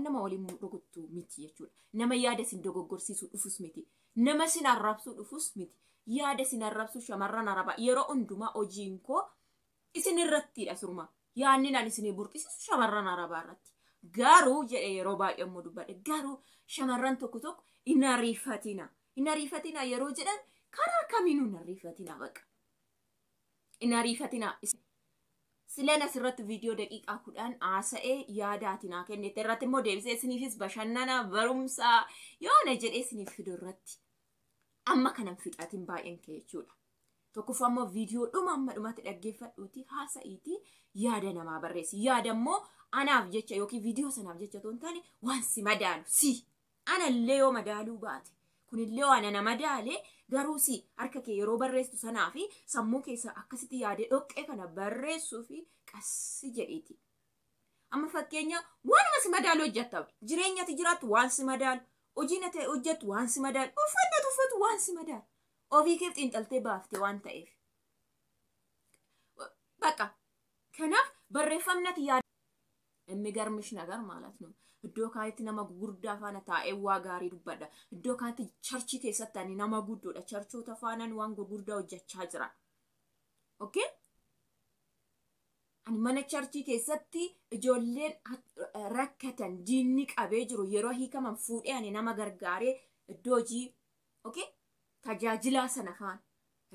Nama waliin rukuttu miti jechuudha. Nama yaada isin dogoggorsiisuu dhufus miti. Nama isin arrabsuu dhufus miti. Yaada isin arrabsuu shamarran arabaa yeroo hundumaa hojiin koo isin irrattidha surma. Yaadni ani isinii burqisiisu shamarran arabaa irratti. Garuu jedhe yeroo baay'ee immoo dubbadhe, garuu shamarran tokko tokko hin ariifatina. Hin ariifatina yeroo jedhan karaa kamiinuu hin ariifatina baqa. Hin ariifatina. Sileen asirratti viidiyoo daqiiqaa 10 haasa'ee yaada ati naa kennite irratti immoo deebisee isiniifis bashannana barumsaa yoona jedhee isiniif fidu irratti amma kanan fixatin baay'een kee jechuudha. Tokkoffaa immoo viidiyoo dhuma amma dhumatti dhaggeeffadhuuti haasa'iitii yaada namaa barreessi. Yaada immoo anaaf jecha yookiin viidiyoo sanaaf jecha otoo hin taane waan si madaalu si. Anallee yoo madaaluu baate, kunillee waan ana madaale, garuu si harka kee yeroo barreessitu sanaa fi sammuu keessa akkasitti yaadee dhoqqee kana barreessuu fi qassi jedhiiti. Amma fakkeenya waanuma si madaalu hojjetta. Jireenya ati jiraattu waan si madaalu, hojiin ati hojjettu waan si madaalu, uffanni ati uffatu waan si madaalu. Ofii keef xiinxaltee baaftee waan ta'eef. Bakka kanaaf barreeffamni ati yaada የሚገርምሽ ነገር ማለት ነው። Iddoo kaanitti nama gurguddaa faana taa'ee waa gaarii dubbadha. Iddoo kaanitti churchii keessatti ani nama guddoodha. Churchoota faanaan waan gurguddaa hojjechaa jira. Okay? Ani mana churchii keessatti ijoolleen rakkatan, diinni qabee jiru yeroo hiikaman fuudhee ani nama gargaaree iddoo hojii, okay? Tajaajilaa sana faan,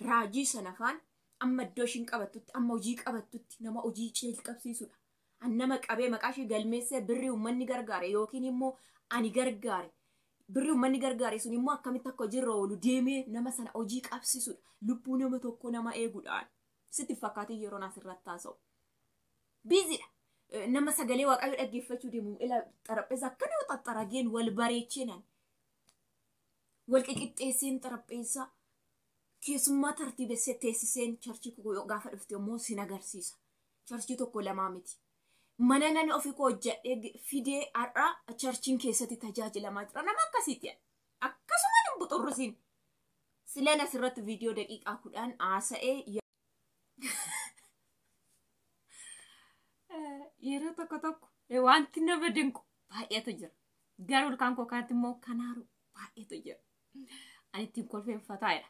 raajii sana faan, amma iddoo ishiin qabattutti, amma hojii qabattutti nama hojii jalqabsiisudha. Ani nama qabee maqaa ishee galmeessee birrii uummanni gargaare yookiin immoo ani gargaare, birrii uummanni gargaare sun immoo akkamitti akka hojiirra oolu deemee nama sana hojii qabsiisudha. Lubbuu nama tokko nama eeguudhaan. Sitti fakkaatiin yeroo asirratti haasa'u. Busydha. Nama sagalee Waaqayyoo dhaggeeffachuu deemu ila xarapheeza akkana xaxxarageen wal bareecheenan. Wal qiqixxeesseen xarapheessaa keessummaa tartiibessee teessiseen churchii koo gaafa dhufte immoo sin agarsiisa. Churchii tokko lamaa miti. Mana nan ofii koo hojjedhee fidee har'a churchiin keessatti tajaajilamaa jira. Nama akkasiiti. Akkasuma hin buxurrisiin. Sileen asirratti viidiyoo daqiiqaa 10 haasa'ee yeroo tokko tokko wanti nama dinqu baay'eetu jira. Garuu ilkaan koo kanatti immoo kanaaru baay'eetu jira. Ani ittiin kolfeeffataadha.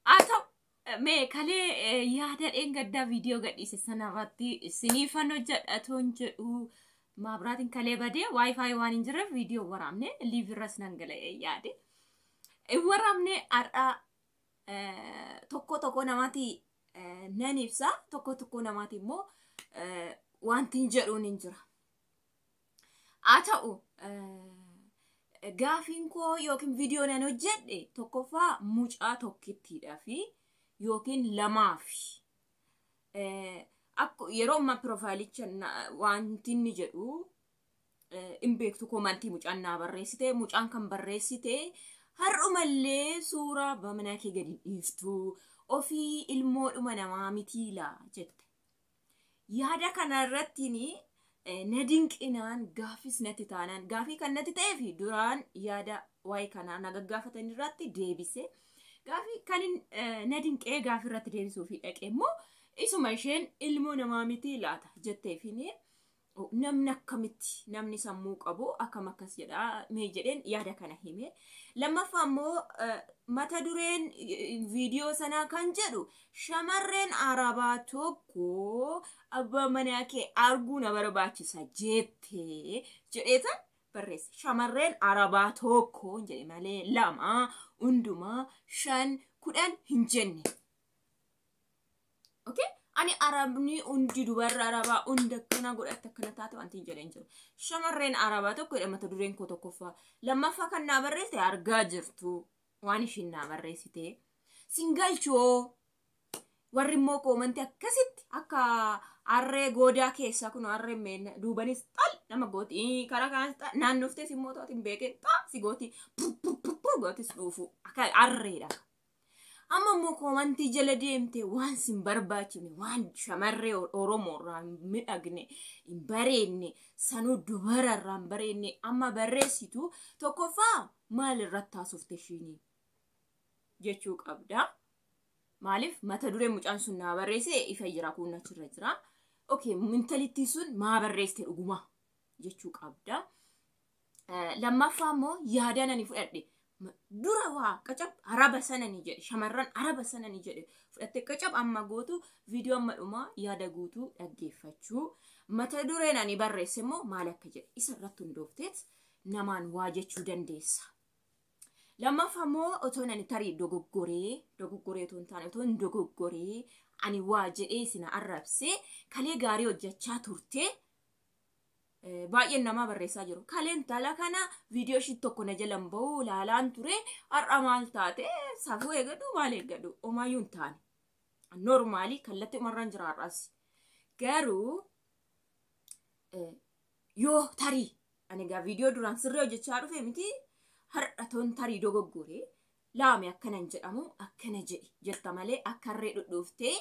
Haa ta'u, mee kalee yaada dheengaddaa viidiyoo gadhiise sanarratti isiniifan hojjedhatoon jedhu maabiraatiin kalee badee WiFi waan hin jirreef viidiyoo waraabne liivirras nan gala'ee yaade. Waraabne har'a tokko tokko namaati nan ibsa, tokko tokko namaati immoo wanti hin jedhuun hin jira. Haa ta'u, gaafiin koo yookiin viidiyoo nan hojjedhe tokkoffaa mucaa tokkittiidhaa fi yookiin lamaaf. Yeroo ammaa profileicha wanti inni jedhu hin beektu, commentii mucaan naa barreessite, mucaan kan barreessite har'umallee suuraa abbaa manaa kee gadi dhiiftu, ofii ilmoodhuma namaa mitiila jette. Yaada kana irratti na dinqinaan gaafis natti taanaan gaafii kan natti ta'ee fi duraan yaada waa'ee kanaa na gaggaafatan irratti deebise. Gaafii kan na dinqee gaafii irratti deebisuu fi dhaqee immoo isuma isheen ilmoo namaa miti laata jetteefini namni akkamitti, namni sammuu qabu akkam akkas jedha mee jedheen yaada kana hime. Lammaffaa immoo mata dureen viidiyoo sanaa kan jedhu shamarreen arabaa tokko abbaa manaa kee arguu na barbaachisa jettee jedheetan barreesse. Shamarreen arabaa tokko jedhe malee lama, hundumaa, 5, 10 hin jenne. Okay? Ani arabni hundi, dubarri arabaa hundi akkana godhatte, akkana taate wanti hin jedhan jiru. Shamarreen arabaa tokko jedha mata dureen koo tokkoffaa. Lammaffaa kan naa barreessite argaa jirtu waan ishiin naa barreessite. Singalchoo warri immoo commentii akkasitti akka harree goodaa keessaa kun harree meen duubanis xal nama gooti, karaa kanas xal naannoftees immoo to'ati hin beekin xaa si gooti gootis dhuufu akka harreedha. Amma immoo commentii jala deemte waan sin barbaachifne, waan shamarree Oromoo irraa hin midhagne, hin bareedne, sanuu dubara irraa hin bareedne amma barreessitu, tokkoffaa maal irratti haasofte ishiinii jechuu qabda. Maaliif mata dureen mucaan sun naa barreesse ifa jira, kun achirra jira. Okay, intalittiin sun maa barreessite dhuguma jechuu qabda. Lammaffaa immoo yaada nani fudhadhe. Dura waa qacab araba sanani jedhe, shamarran araba sanani jedhe fudhatte qacab amma gootu viidiyoo amma dhumaa yaada guutuu dhaggeeffachuu. Mata dureen ani barreesse immoo maal akka jedhe isa irratti hundoofteet namaan waa jechuu dandeessa. Lammaffaa immoo otoo ani tarii dogoggoree otoo hin taane otoo hin dogoggoree ani waa jedhee isin arrabsee kalee gaarii hojjechaa turte. Baay'een namaa barreessaa jiru. Kaleen tala kana viidiyoo ishii tokko na jalan bahu laalaan ture. Har'a maal taate safuu eeggadhu maal eeggadhu homaayyuu hin taane. Noormaalii kallattii umarraan jira har'as. Garuu yoo tarii ani egaa viidiyoo duraan sirrii hojjechaa dhufe miti har'a toon tarii dogoggoree laame akkanan jedhamu akkana jedhi jetta malee akka harree dhudhuuftee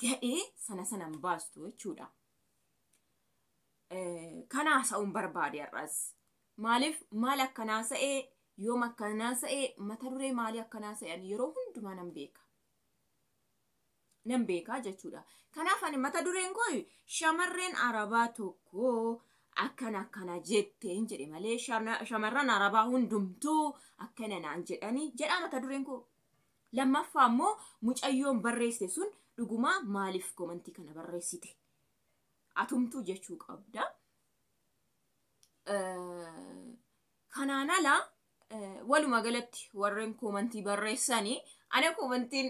gadhee sana sanan baastu jechuudha. Kana haasa'uun barbaade har'as. Maaliif maal akkanaa sa'ee yoom akkanaa sa'ee mata duree maalii akkanaa sa'e ani yeroo hundumaa nan beeka. Nan beekaa jechuudha. Kanaaf ani mata dureen koo shamarreen arabaa tokko akkana akkana jetteen jedhe malee shamarran arabaa hundumtuu akkana naan jedhanii jedhaa mata dureen koo. Lammaffaa immoo mucayyoon barreessite sun dhugumaa maaliif komantii kana barreessite? Atumtuu jechuu qabda. Kanaan ala walumaa galatti warreen komantii barreessanii ana komantiin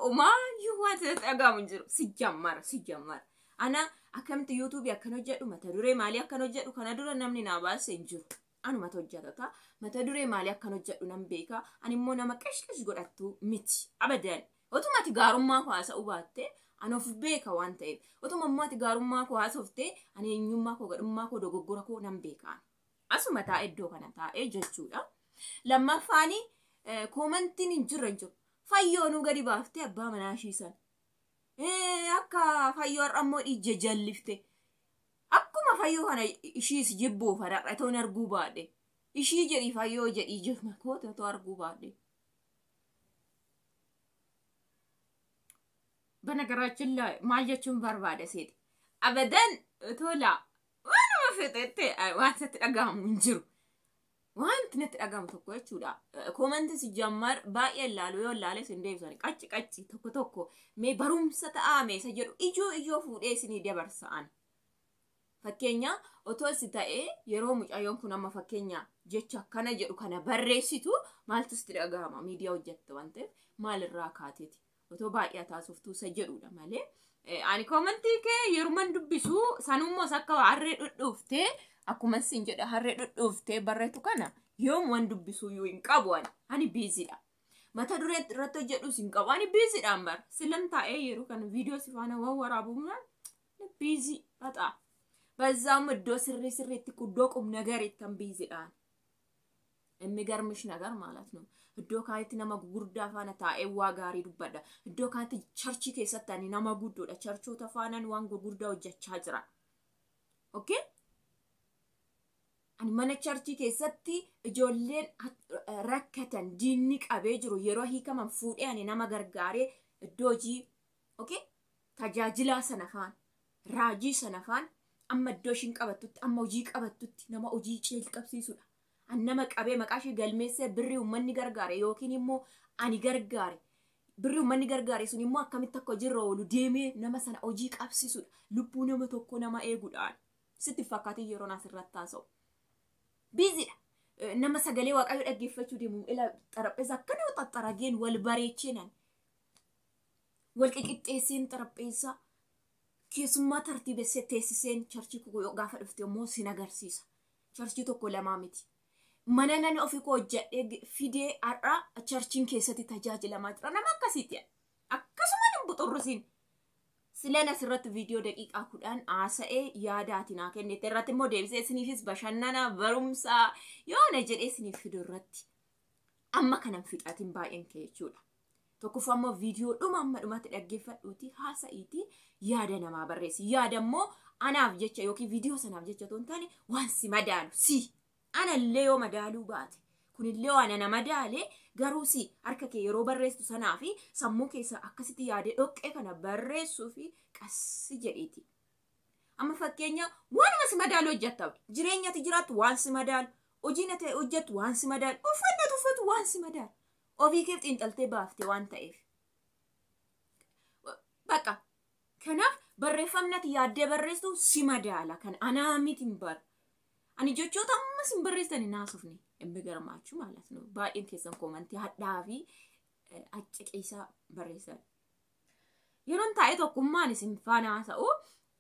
homaayyuu waan natti dhaga'amu hin jiru. Si jammara. Ana akkamitti yuutuubii akkan hojjedhu mata duree maalii akkan hojjedhu kana dura namni naa baase hin jiru. Anumatu hojjetata. Mata duree maalii akkan hojjedhu nan beeka. Ani immoo nama qishqish godhattu miti. Abadan. Otuma ati gaarummaa koo haasa'uu baatte ani of beeka waan ta'eef. Otuma immoo ati gaarummaa koo haasofte ani eenyummaa koo gadhummaa koo dogoggora koo nan beeka. Asuma taa'ee iddoo kana taa'ee jechuudha. Lammaffaani koomantiin hin jirre hin jiru. Fayyoonuu gadi baaftee abbaa manaa ishii sana. Akka fayyoo har'a immoo ija jallifte. Akkuma fayyoo kana ishiis jibbuuf har'a otoo arguu baadhe. Ishii jedhii fayyoo jedhii jirma koota otoo arguu baadhe. በነገራችን ላይ maal jechuun barbaada seeti. Abadan tola waanuma fexeette wanti natti dhaga'amu hin jiru. Wanti natti dhaga'amu tokko jechuudha. Koomantis jammar baay'ee ilaalu yoo ilaale isin deebisani qacci qacci tokko tokko mee barumsa ta'aa mee isa jedhu ijoo ijoo fuudhee isinii dabarsa'an. Fakkeenya otoo si ta'ee yeroo mucayyoon kun amma fakkeenya jecha akkana jedhu kana barreessitu maaltu sitti dhaga'ama miidiyaa hojjette waan ta'eef maalirraa kaateeti. Otoo baay'ee taasiftuu isa jedhudha malee. Ani koomantii kee yeruman dubbisu sanummoo akka harree dhudhuuftee akkuma isin jedha harree dhudhuuftee barreetu kana yoomuwan dubbisuu iyyuu hin qabu ani biiziidha. Mata duree irratti hojjedhus hin qabu ani biiziidhaan bara silan taa'ee yeroo kana viidiyoo si faana waan waraabuudhaan biizii baxaa. በዛም እዶ ስሪ ስሪት ቁዶ ቁም ነገር ittan biiziidhaan. የሚገርምሽ ነገር ማለት ነው። Iddoo kanatti nama gurguddaa faana taa'ee waa gaarii dubbadha. Iddoo kanatti charchii keessatti ani nama guddoodha. Charchoota faanaan waan gurguddaa hojjechaa jira. Okay? Ani mana charchii keessatti ijoolleen rakkatan diinni qabee jiru yeroo hiikaman fuudhee ani nama gargaaree iddoo hojii okay? Tajaajilaa sana faana raajii sana faana amma iddoo ishiin qabattutti amma hojii qabattutti nama hojii calqabsiisudha. Ani nama qabee maqaa ishee galmeessee birrii uummanni gargaare yookiin immoo ani gargaare birrii uummanni gargaare sun immoo akkamitti akka hojiirra oolu deemee nama sana hojii qabsiisudha. Lubbuu nama tokko nama eeguudhaan sitti fakkaatee yeroo asirratti haasa'u. Biiziidha. Nama sagalee waaqayyoo dhaggeeffachuu deemu ila xarapheeza akkana xaxxarageen wal bareecheenan wal qiqixxeesseen xarapheeza keessummaa tartiibessee teessiseen charchii koo gaafa dhufte immoo sin agarsiisa. Charchii tokko lamaa miti. Mana nan ofii koo hojjedhee fidee har'a charchiin keessatti tajaajilamaa jira. Nama akkasiiti. Akkasuma hin buxurrisiin. Sileen asirratti viidiyoo daqiiqaa 10 haasa'ee yaada ati naa kennite irratti immoo deebisee isiniifis bashannana barumsaa yoona jedhee isiniif fidu irratti amma kanan fixatiin baay'een kee jechuudha. Tokkoffaa immoo viidiyoo dhuma amma dhumatti dhaggeeffadhuuti haasa'iiti yaada namaa barreessi. Yaada immoo anaaf jecha yookiin viidiyoo sanaaf jecha otoo hin taane waan si madaalu si. Anallee yoo madaaluu baate kunillee waan ana madaale garuu si harka kee yeroo barreessitu sanaa fi sammuu keessa akkasitti yaadee dhoqqee kana barreessuu fi qassi jedheeti. Amma fakkeenya waanuma si madaalu hojjetta. Jireenya ati jiraattu waan si madaalu, hojiin ati hojjettu waan si madaalu, uffanni ati uffatu waan si madaalu. Ofii keef xiinxaltee baaftee waan ta'eef. Baqa. Kanaaf barreeffamni ati yaaddee barreessitu si madaala. Kan anaa miti hin bara. Ani jechoota ammas hin barreessani naasofne. የሚገርማችሁ ማለት ነው. Baay'een keessan koomantii hadhaa fi acciqiisaa barreessan. Yeroon taa'ee tokkummaan isin faana haasa'u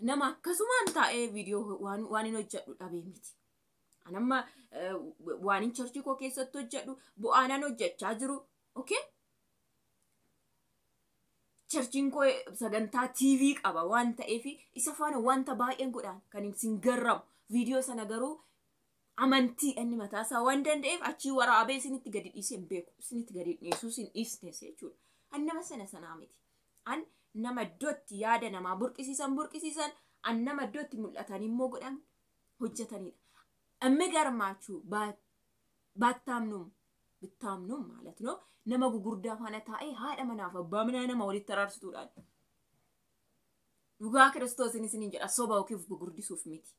nama akkasumaan taa'ee viidiyoo waan hin hojjedhu dhabee miti. Anamma waan hin churchii koo keessatti hojjedhu bu'aanan hojjechaa jiru. Okay? Churchiin koo sagantaa TV qaba waan ta'eef isa faana wanta baay'een godhaan kan isin garramu. Viidiyoo sana garuu amantii inni mataa isaa waan danda'eef achii waraabee isinitti gadi dhiisee hin beeku. Isinitti gadi dhiisuus hin dhiisnes jechuudha. An nama sana sanaa miti. An nama iddootti yaada namaa burqisiisan an nama iddootti mul'atan immoo godhan hojjetanidha. የሚገርማችሁ ባታምኑም ብታምኑም ማለት ነው nama gugurdaa faana taa'ee haadha manaaf abbaa manaa nama walitti araarsituudhaan. Dhugaa Kiristoosin isiniin jedha, soba yookiif gugurdisuuf miti.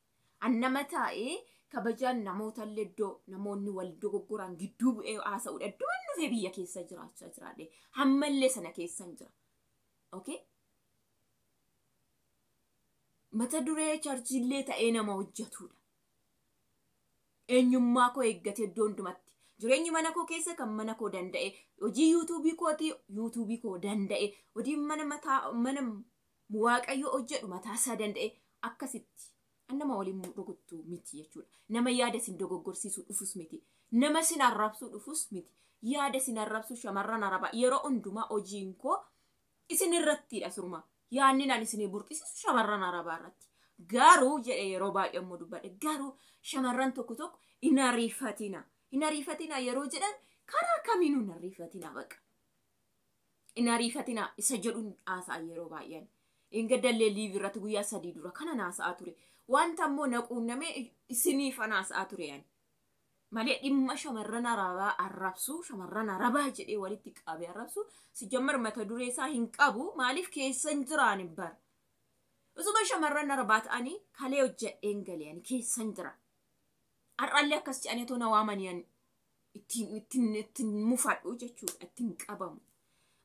An nama taa'ee kabajaan namoota illee iddoo namoonni wal dogoggoran gidduu bu'ee haasa'uudha. Iddoo inni dhufee biyya keessa jiraachaa jiraadhe. Hammallee sana keessan jira. Okay? Mata duree churchiillee ta'ee nama hojjetudha. Eenyummaa koo eeggatee iddoo hundumatti. Jireenyi mana koo keessa kan mana koo danda'e, hojii YouTubeii kootii YouTubeii koo danda'e, hojii mana mataa mana Waaqayyo hojjedhu mataa isaa danda'e akkasitti. An nama waliin rukuttu miti jechuudha. Nama yaada isin dogoggorsiisuu dhufus miti. Nama isin arrabsuu dhufus miti. Yaada isin arrabsuu shamarran arabaa yeroo hundumaa hojiin koo isin irrattidha surma. Yaadni naan isinii burqisiisu shamarran arabaa irratti. Garuu jedhe yeroo baay'ee immoo dubbadhe, garuu shamarran tokko tokko hin ariifatina. Hin ariifatina yeroo jedhan karaa kamiinuu hin ariifatina baqa. Hin ariifatina isa jedhuun haasa'a yeroo baay'een. Ingaddallee live irratti guyyaa 3 dura kana haasa'aa ture. Wanta immoo na quunname isiniif haasa'aa ture yani. Malee dhimma shamarran arabaa arrabsuu, shamarran arabaa jedhee walitti qabee arrabsuu si jammar mata duree isaa hin qabu, maaliif keessan jiraan hin bara. Osuma shamarran arabaa ta'anii kalee hojjedheen galee ani keessan jira. Har'allee akkas jedhanii otoo na waamanii ittiin mufadhu jechuudha, ittiin qabamu.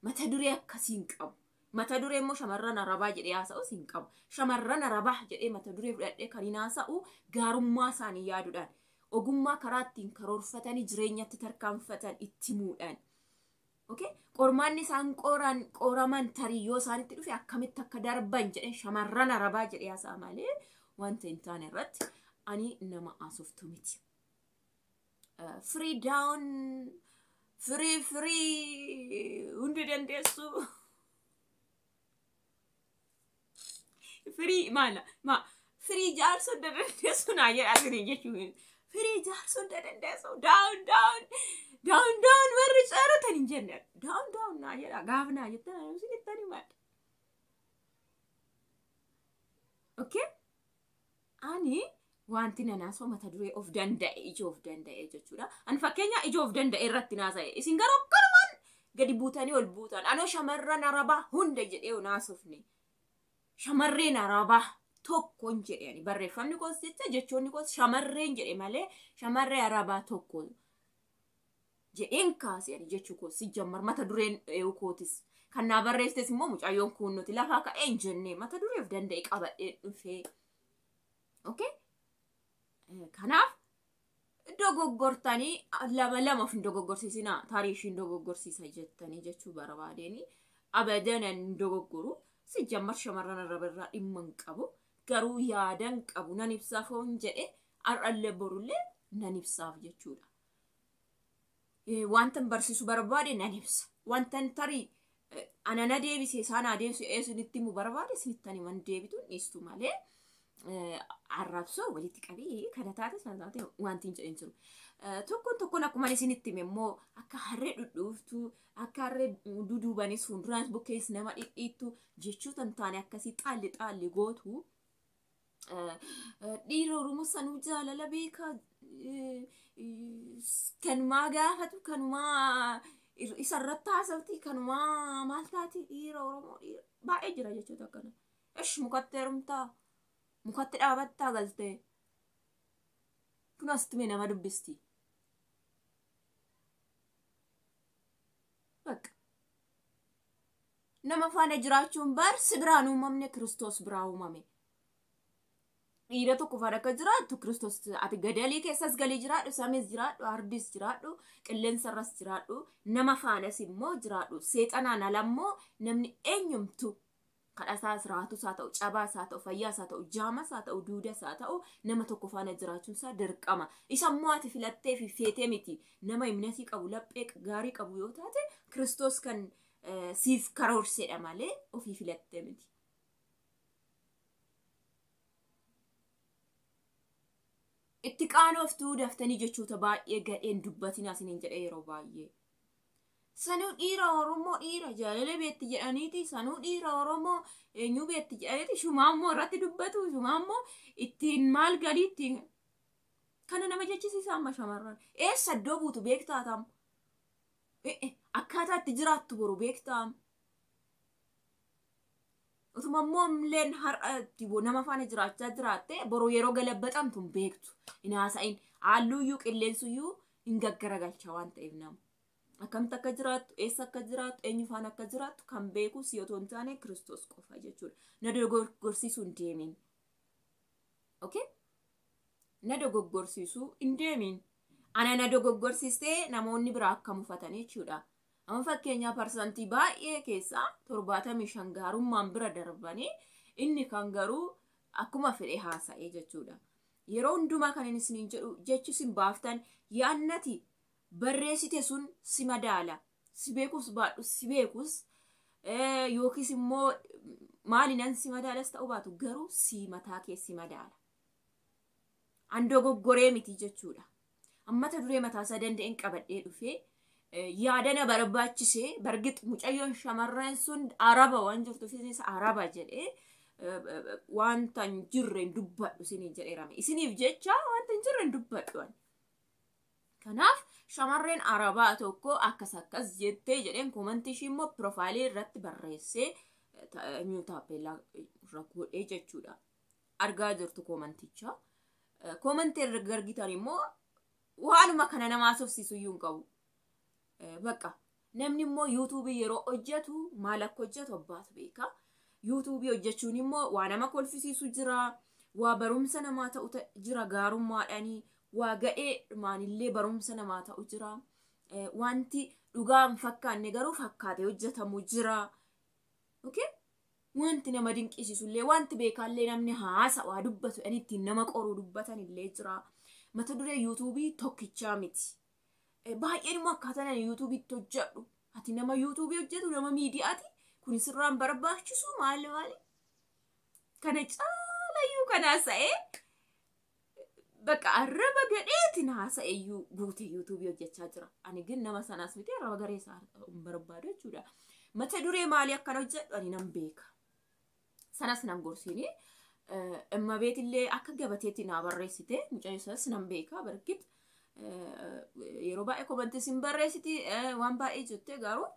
Mata duree akkasii hin qabu. Mata duree immoo shamarran arabaa jedhee haasa'us hin qabu. Shamarran arabaa jedhee mata duree fudhadhee kan hin haasa'u gaarummaa isaanii yaaduudhaan. Ogummaa karaa ittiin karoorfatanii jireenyatti tarkaanfatan itti himuudhaan. Okay? Qormaanni isaan qoraman tarii yoo isaanitti dhufe akkamitti akka darban jedhee shamarran arabaa jedhee haasa'a malee wanta hin taane irratti ani nama haasoftu miti. Free down, free free hundi dandeessu. Free maala ma free jaarsa hunda dandeessu naa jedha isinii jechuun. Free jaarsa hunda dandeessu, down down down down warri ceeratan hin jenne down down naa jedha gaaf naa jettan ani isinittan himadha. Okay? Ani wanti nanaasoo mata duree of danda'e, ija of danda'e jechuudha. Ani fakkeenya ija of danda'e irratti naasa'e. Isin garuu akkanumaan gadi buutanii ol buutan. Anoo shamarran arabaa hunda jedhee naasofne. Shamarreen arabaa tokkoon jedhe ani barreeffamni koos jecha jechoonni koos shamarreen jedhe malee shamarree arabaa tokko jedheen kaase ani jechuu koos si jammar mata dureen eewu kootis. Kan naa barreessites immoo mucayyoon kun nuti lafaa ka'ee hin jenne mata duree of danda'e qabadhee dhufee. Okay? Kanaaf dogoggortanii lama lama of hin dogoggorsiisinaa, tarii ishiin dogoggorsiisa jettanii jechuu barbaadeenii abadan hin dogoggoru. Si jammar shamarran arabaa dhimma hin qabu, garuu yaadan qabu nan ibsaaf hoon jedhe har'allee borullee nan ibsaaf jechuudha. Wanta barsiisu barbaade nan ibsa. Wanta tarii ana na deebise isaan haa deebisu isinitti himu barbaade isinittan himan deebitu dhiistu malee arrabsoo walitti qabee kana taate sana taate wanti hin jedhin jiru. Tokkoon tokkoon akkuma isinitti hime immoo akka harree dhudhuuftu, akka harree duduubanis fuulduraanis bukkees nama dhidhiittu jechuu tan taane akkasii xaalli xaalli gootu. Dhiira Oromoo sanuu jaalala beekaa, kanumaa gaafatu, kanumaa isarratti haasofti, kanumaa maal taati, dhiira Oromoo dhiira baay'ee jira jechoota akkana. Ish mukatti heerumtaa, Mukatti dhaabattaa galtee. Kun asitti nama dubbisti. Bakka. Nama faana jiraachuun bar si biraan uumamne Kiristoos biraa uumame. Dhiira tokko faana akka jiraattu Kiristoos ati gadalii keessas galii jiraadhu, samiis jiraadhu, ardis jiraadhu, qilleensarras jiraadhu, nama faanas immoo jiraadhu. Seexanaan ala immoo namni eenyumtu kadhasaas raatus haa ta'u, cabaas haa ta'u, fayyaas haa ta'u, jaamas haa ta'u, duudas haa ta'u, nama tokko faana jiraachuun isaa dirqama. Isa immoo ati filattee fi feetee miti. Nama imnatii qabu, laphee gaarii qabu yoo taate Kiristoos kan siif karoorsedha malee ofii filattee miti. Itti qaanooftuu daftanii jechoota baay'ee gadheen dubbatinaa isiniin jedhee yeroo baay'ee. Sanuu dhiira Oromoo dhiira jaalala beetti jedhaniiti sanuu dhiira Oromoo eenyu beetti jedhaniiti shumaammoo irratti dubbatu shumaammoo ittiin maal galii ittiin kana nama jechisiisa amma shamarran eessa iddoo buutu beektaa tam akkaataa itti jiraattu boru beektaa utuma immoo illeen har'a nama faana jiraachaa jiraatte boru yeroo galabbaxamtu hin beektu hin haasa'in halluuyyuu qilleensuyyuu hin gaggaragalcha waan ta'eef nama. Akkamitti akka jiraattu, eessa akka jiraattu, eenyu faana akka jiraattu kan beeku si otoo hin taane Kiristoos qofa jechuudha. Na dogoggorsiisuu hin deemin. Okay? Na dogoggorsiisuu hin deemin. Ana na dogoggorsiistee namoonni biraa akka mufatan jechuudha. Amma fakkeenyaa parsantii baay'ee keessaa 75 gaarummaan bira darbanii inni kan garuu akkuma fedhe haasa'ee jechuudha. Yeroo hundumaa kan inni isiniin jedhu jechi isin baaftan yaannati barreessite sun si madaala. Si beekus baadhu si beekus yookiis immoo maalinan si madaalas ta'uu baatu garuu si mataa kee si madaala. An dogoggoree miti jechuudha. Ammata duree mataa isaa danda'een qabadhee dhufee yaada na barbaachisee bargix mucayyoon shamarreen sun araba waan jirtuuf isinis araba jedhee wanta hin jirre hin dubbadhu isiniin jedheerame. Isiniif jecha wanta hin jirre hin dubbadhu. Kanaaf shamarreen arabaa tokko akkas akkas jettee jedheen koomantii ishii immoo piroofaayilii irratti barreessee taappellaa irra godhee jechuudha. Argaa jirtu koomanticha. Koomantii erga argitan immoo waanuma kana nama haasofsiisu iyyuu hin qabu. Bakka namni immoo yuutuubii yeroo hojjetu maal akka hojjetu abbaatu beeka. Yuutuubii hojjechuun immoo waa nama kolfisiisu jira, waa barumsa namaa ta'u jira gaarummaadhaanii. Waa gadhee maanillee barumsa namaa ta'u jira. Wanti dhugaa hin fakkaanne garuu fakkaatee hojjetamu jira. Okay? Wanti nama dinqisiisullee wanti beekaallee namni haasa'u dubbatu ittiin nama qoruu dubbatan illee jira. Mata duree yuutuubii tokkichaa miti. Baay'een immoo akkaataan ani yuutuubiitti hojjedhu. Ati nama yuutuubii hojjetu nama miidiyaati. Kun sirraan barbaachisu maali maali? Kana caalayyuu kan haasa'ee bakka arraba gadheetiin haasa'eyyuu guutee yuutuubii hojjechaa jira. Ani gin nama sanaas miti arraba garee isaa hin barbaadu jechuudha. Mata duree maalii akkan hojjedhu ani nan beeka. Sanas nan gorsiini. Immabeetillee akka gabateetti naa barreessite mucayyoo sanas nan beeka bargit. Yeroo baay'ee komantii sin barreessiti waan baay'ee jettee garuu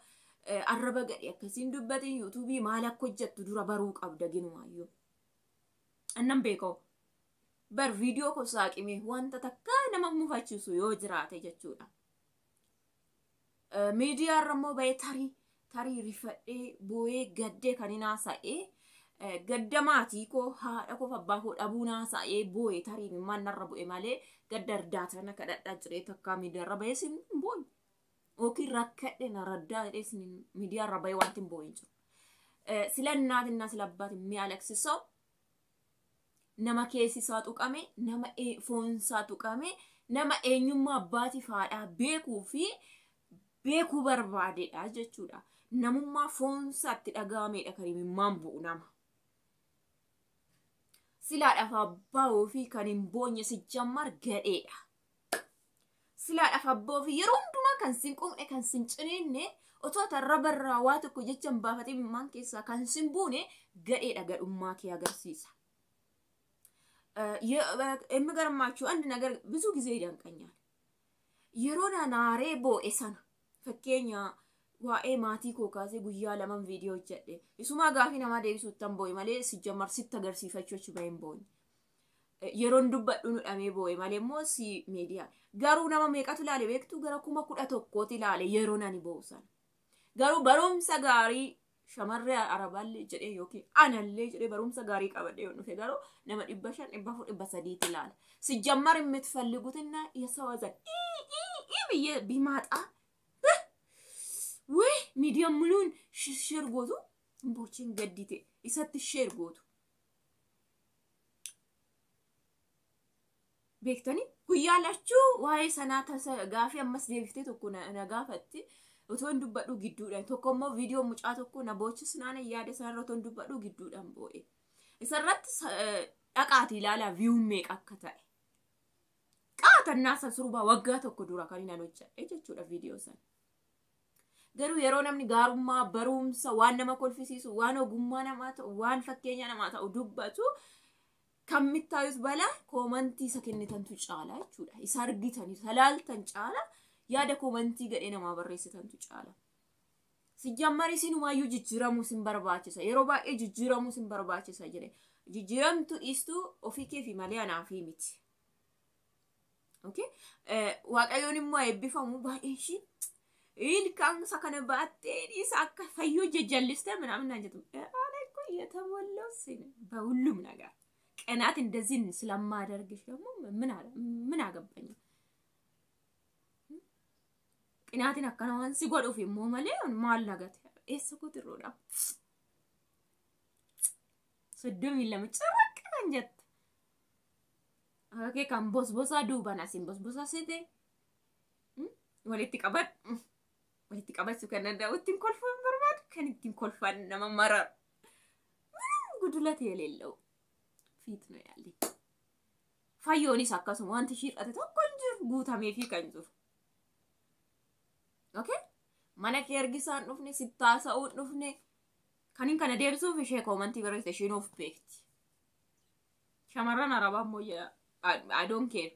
arraba gadhee akkasiin dubbatin yuutuubii maal akka hojjettu dura baruu qabda ginumaayyuu. Annan beekoo. Bar viidiyoo koo saaqime wanta takka nama mufachiisu yoo jiraate jechuudha. Miidiyaa irra immoo bahee tarii rifadhee boo'ee gaddee kan hin haasa'ee gadda maatii koo haadha koo abbaa koo dhabuu haasa'ee boo'ee tarii imimmaan narra bu'e malee gadda ardaatan akka dhadhaa jiree takka miidiyaa irra bahee sin hin boo'in. Yookiin rakkadhe na raddaa jedhee sin miidiyaa irra bahee wanti hin boo'in jiru. Sila innaatinaa sila abbaatiin mi'a alaksisoo nama keessi isaa tuqame, nama foon isaa tuqame, nama eenyummaa abbaatiif haadhaa beekuu fi beekuu barbaadedha jechuudha. Namummaa foon isaatti dhaga'amedha kan imimmaan bu'u nama. Silaadhaaf abbaa ofii kan hin boonye sijjammar gadheedha. Silaadhaaf abbaa ofii yeroo hundumaa kan sin quuqne kan sin ciniinne otoo tarra barraa waa tokko jecha hin baafatin imimmaan keessaa kan sin buune gadheedha gadhummaa kee agarsiisa. የሚገርማችሁ አንድ ነገር ብዙ ጊዜ ይደንቀኛል። Yeroo naaree boo'e sana fakkeenya waa'ee maatii koo kaasee guyyaa laman viidiyoo hojjedhe. Isumaa gaafii namaa deebisuutti tan boo'e malee sijjammar sitti agarsiifachuu achi bahee hin boonye. Yeroon dubbadhu nu dhamee boo'e malee immoo si miidiyaa. Garuu nama meeqatu ilaale beektu? Gara 11,000 ilaale yeroon ani boo'u sana. Garuu barumsa gaarii shamarree arabaallee jedhee yookiin anallee jedhee barumsa gaarii qabadhee yoo dhufe garuu nama 500, 400, 300 ilaala. ሲጀመር የምትፈልጉትና የሰው ሀዘን ብዬ ቢማጣ ወይ ሚዲያ ሙሉን share gootu ቦችን ገዲቴ isatti share gootu. Beektanii guyyaa lachuu waa'ee sanaa tasa gaafii ammas deebiftee tokko na gaafatti otoo hin dubbadhu gidduudhaan, tokko immoo viidiyoo mucaa tokko na boochisnaan yaada sanarra otoo hin dubbadhu gidduudhaan boo'e. Isarratti dhaqaati ilaalaa viewn meeqa akka ta'e. Qaatannaa san surbaa waggaa tokko dura kan inni hojjedhe jechuudha viidiyoo sana. Garuu yeroo namni gaarummaa, barumsa, waan nama kolfisiisu, waan ogummaa namaa ta'u, waan fakkeenya namaa ta'u dubbatu kan mittaayus balaa commentii isa kennitantu caala jechuudha. Isa argitan, isa laaltan caala yaada commentii gadhee namaa barreessitantu caala. ሲጀመር isinumayyuu jijjiiramuu sin barbaachisa. Yeroo baay'ee jijjiiramuu sin barbaachisa jedhe. Jijjiiramtu dhiistuu ofii keefi malee anaafii miti. Okay? Waaqayyoon immoo eebbifamu baay'ee ishii ilkaan isa kana baattee dhiisa akka fayyoo jajjallistee ምናምን naan jettu. እኔ እኮ የተሞላው በሁሉም ነገር ቅናት እንደዚህ ስለማደርግሽ ደግሞ ምን አገባኝ? Qinaatiin akkana waan si godhuuf immoo malee maal nagate? Eessa kotirroodha? 32 carraaqqa kan jette. Akka kee kan bosbosaa duuban asiin bosbosaa seete walitti qabadhu. Walitti qabachuu kan danda'u ittiin kolfuu hin barbaadu kan ittiin kolfan nama mararu. ጉድለት የሌለው ፊት ነው ያለኝ። Fayyoonis akkasuma wanti ishii hir'ate tokko hin jiru guutameefii kan jiru. Okay? Mana kee ergisaan dhufne sittaasa'uun dhufne kanin kana deebisuuf ishee commentii barreessite ishiin of beekti. Shamarran arabaa immoo I don't care.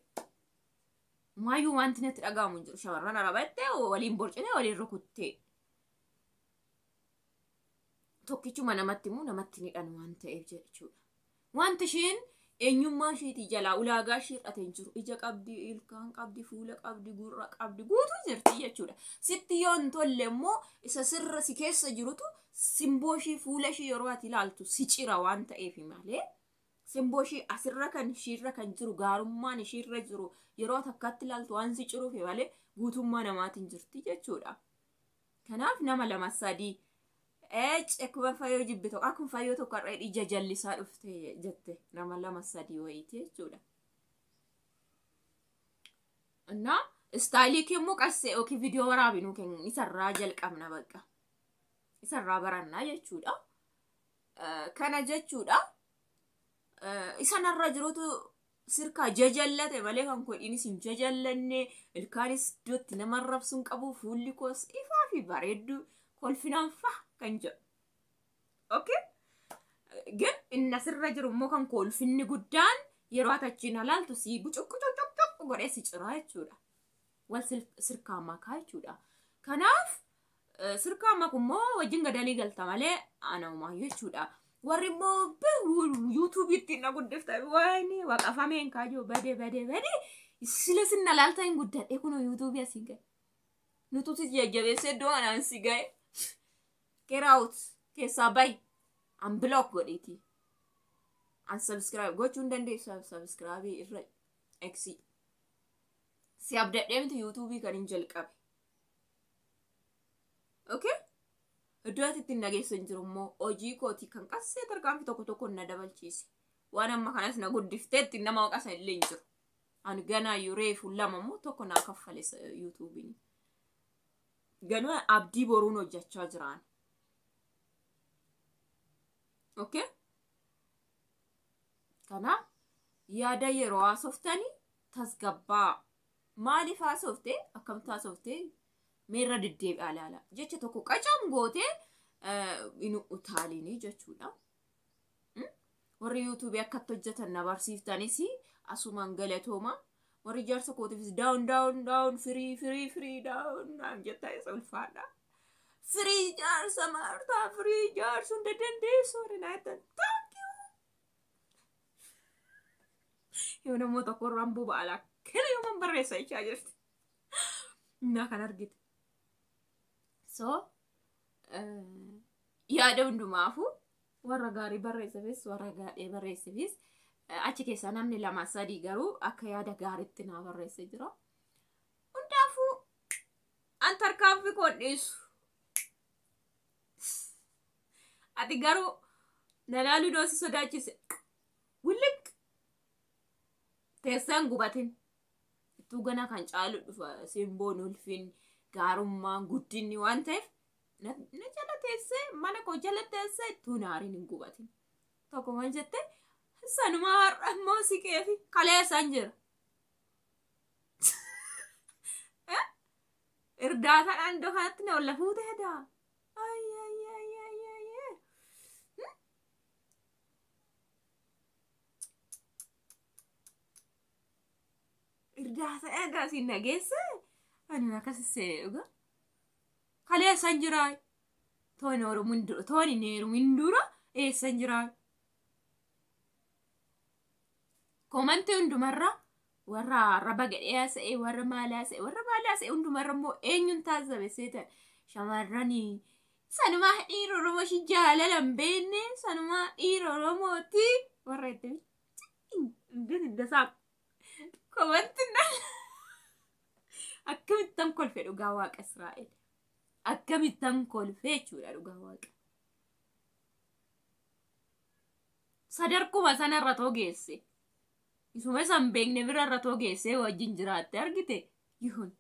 Maayyuu wanti natti dhaga'amu hin jiru. Shamarran arabaa jettee waliin borcitee waliin rukuttee. Tokkichuma namatti immoo namatti ni dhan waan ta'eef jechuudha. Wanti isheen eenyummaa isheetii jalaa ulaagaa ishee hir'ate hin jiru. Ija qabdi, ilkaan qabdi, fuula qabdi, gurra qabdi, guutuu jirti jechuudha. Sitti yoo hin tolle immoo isa sirra si keessa jirutu simboo ishii fuula ishii yeroo ati ilaaltu si cira waan ta'eef malee simboo ishii asirra kan ishiirra kan jiru gaarummaan ishiirra jiru yeroo ati akkatti ilaaltu waan si ciruuf malee guutummaa namaatiin jirti jechuudha. Kanaaf nama lama sadii akkuma fayyoo jibbe tokko akkuma fayyoo tokko har'a ija jallisaa dhufte jette nama lama sadii wayiiti jechuudha. እና stylii kee immoo qassee yookiin viidiyoo waraabinuu keenya isarraa jalqabna bakka. Isarraa barannaa jechuudha. Kana jechuudha. Isanarra jirutu sirkaa jajallate malee kan kodhiinis hin jajallanne ilkaanis iddootti nama arrabsuu hin qabu fuulli koos ifaa fi bareedduu kolfinaan fa kan jedhu. Okay? ግን inni asirra jiru immoo kan kolfinni guddaan yeroo ati achiin alaaltu si bucuqqucuqcuqcu godhee si ciraa jechuudha. Wal sirkaa makaa jechuudha. Kanaaf sirkaa maku immoo wajjin gadalii galta malee ana jechuudha. Warri immoo YouTubeitti na guddiftan waayini waaqafameen kaajoo badee badee badee sila sinna laalta hin guddadhe kunoo YouTubeii asiin gahe. Nutu si jajjabeessee iddoo anaan si gahe. Get out keessaa bahi. Unblock godhiiti. Unsubscribe gochuu hin dandeessu subscribe irra eksi. Si abdadhee miti YouTubeii kan hin jalqabe. Okay? Iddoo ati ittiin nageessa hin jiru immoo hojii kooti kan qassee tarkaanfii tokko tokko na dabalchiise. Waan amma kanas na guddiftee ittiin nama waqasa illee hin jiru. Ani ganaa reefu lama immoo tokko naa kaffale YouTubeiin. Ganaa abdii boruun hojjechaa jiraan. Okay? Kanaaf yaada yeroo haasoftanii tasgabbaa. Maaliif haasoftee akkamitti haasoftee meerra deddeebi'aa ilaala. Jecha tokko qacam gootee hin utaalinii jechuudha. Warri YouTubeii akkatti hojjetan na barsiiftanis asumaan galatooma. Warri ijaarsa kootiifis down down down firii firii firii down down jettaa isa ulfaadha. Firii ijaarsa maartaa firii ijaarsa hunda dandeessu warri naa jettan thank you. Yoo namoota korraan boba'a lakkana yooman barreessa jechaa jirti. Innaa kan argite. So yaada hundumaafuu warra gaarii barreessifis warra gaadhee barreessifis achi keessaa namni 2 3 garuu akka yaada gaariitti naa barreessee jira. Hundaafuu an tarkaanfii koon dhiisu. Ati garuu na laaluu doosi sodaachise. Wulliq! Teessaan gubatin. Ittuu gana kan caalu dhufa simboon ulfin gaarummaan guddinni waan ta'eef na jala teessee mana koo jala teessee ittuu naariin hin gubatin. Tokko maal jette sanumaa har'a immoo siqee fi kaleessaan jira. Irdaataadhaan iddoo kanatti na olla fuutee daa. Irdaataadhaan gaasiin nageesse ani akkas seene dhugaa. Kaleessaan jiraa. Tooni Oromoon dura tooni neerumin dura eessan jiraa. Komantii hundumarra warra arraba gadhee haasa'e warra maal haasa'e warra maal haasa'e hundumarra immoo eenyuun taasisabe seeta shamarranii sanumaa dhiira Oromoo ishii jaalala hin beekne sanumaa dhiira Oromooti warra itti dasaa komantii akkamittan kolfe dhugaa waaqa Israa'el akkamittan kolfe jechuudha dhugaa waaqa. Sadarkuma sanarra too geesse. Isuma isan beekne birarra too geessee wajjin jiraatte argite yihun.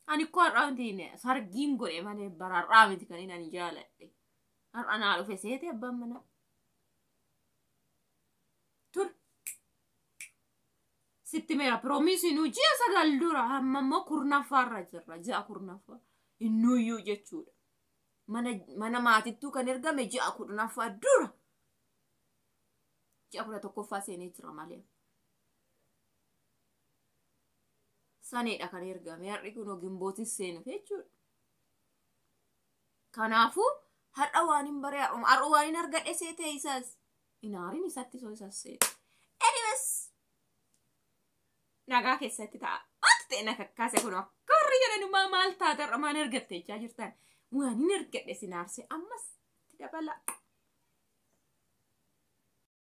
Ani koo har'aa miti sargiin godhe malee bara har'aa miti kan inni ani jaaladhe. Har'a naa dhufe seete abbaan manaa. Ture. Sitti meera piroomisinuu ji'a 9 dura hamma immoo kurnaffaarra jirra ji'a 10ffaa innuyyuu jechuudha. Mana maatittuu kan ergame ji'a 10ffaa dura. Ji'a 11ffaa seenee jira malee. Saneedha kan ergame har'i kun gimbootis seenuuf jechuudha. Kanaafuu har'a waan hin baree har'a waan hin argadhe seetee isaas. Inaariin isatti soo isaas seete. Anyways nagaa keessatti ta'a. Wanti ta'e na kakkaase kun akka warri jedhanumaa maal taate har'a maal argatte jechaa jirtan. Waan hin argadhe sin aarsee ammas itti dabala.